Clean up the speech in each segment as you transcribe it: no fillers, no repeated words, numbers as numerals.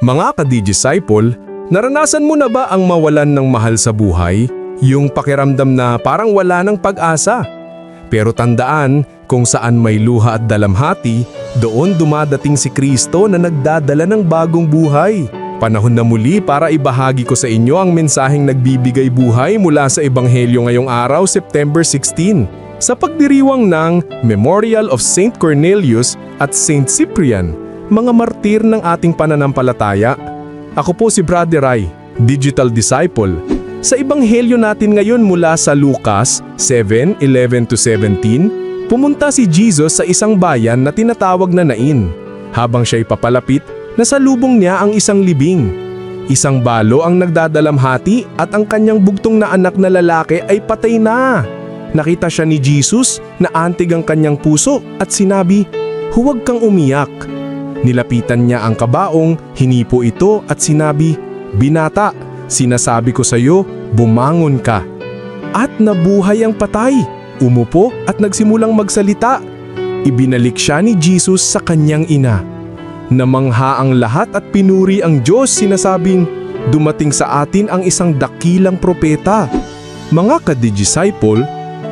Mga ka-Disciple, naranasan mo na ba ang mawalan ng mahal sa buhay? Yung pakiramdam na parang wala ng pag-asa. Pero tandaan, kung saan may luha at dalamhati, doon dumadating si Kristo na nagdadala ng bagong buhay. Panahon na muli para ibahagi ko sa inyo ang mensaheng nagbibigay buhay mula sa Ebanghelyo ngayong araw, September 16, sa pagdiriwang ng Memorial of Saint Cornelius at Saint Cyprian, mga martir ng ating pananampalataya. Ako po si Brother Ray, Digital Disciple. Sa Ebanghelyo natin ngayon mula sa Lucas 7:11-17, pumunta si Jesus sa isang bayan na tinatawag na Nain. Habang siya'y papalapit, nasalubong niya ang isang libing. Isang balo ang nagdadalamhati at ang kanyang bugtong na anak na lalaki ay patay na. Nakita siya ni Jesus naantig ang kanyang puso at sinabi, "Huwag kang umiyak." Nilapitan niya ang kabaong, hinipo ito at sinabi, "Binata, sinasabi ko sa iyo, bumangon ka." At nabuhay ang patay, umupo at nagsimulang magsalita. Ibinalik siya ni Jesus sa kanyang ina. Namangha ang lahat at pinuri ang Diyos, sinasabing, "Dumating sa atin ang isang dakilang propeta." Mga ka-disciple,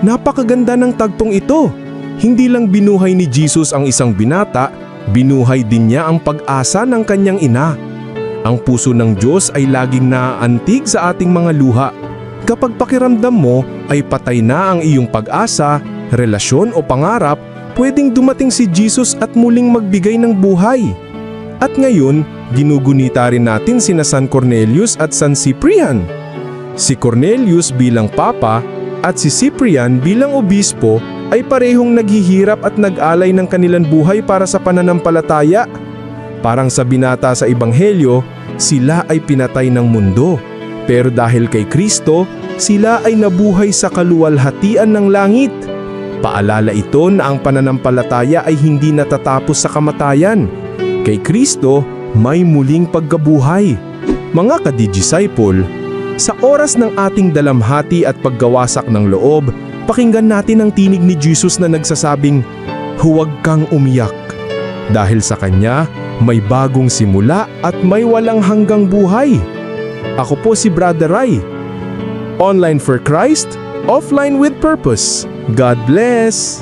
napakaganda ng tagpong ito. Hindi lang binuhay ni Jesus ang isang binata, binuhay din niya ang pag-asa ng kanyang ina. Ang puso ng Diyos ay laging naaantig sa ating mga luha. Kapag pakiramdam mo ay patay na ang iyong pag-asa, relasyon o pangarap, pwedeng dumating si Jesus at muling magbigay ng buhay. At ngayon, ginugunita rin natin sina San Cornelius at San Cyprian. Si Cornelius bilang papa at si Cyprian bilang obispo ay parehong naghihirap at nag-alay ng kanilang buhay para sa pananampalataya. Parang sa binata sa Ebanghelyo, sila ay pinatay ng mundo. Pero dahil kay Kristo, sila ay nabuhay sa kaluwalhatian ng langit. Paalala ito na ang pananampalataya ay hindi natatapos sa kamatayan. Kay Kristo, may muling pagkabuhay. Mga ka-disciple, sa oras ng ating dalamhati at pagkawasak ng loob, pakinggan natin ang tinig ni Jesus na nagsasabing, "Huwag kang umiyak." Dahil sa Kanya, may bagong simula at may walang hanggang buhay. Ako po si Brother Ray. Online for Christ, offline with purpose. God bless!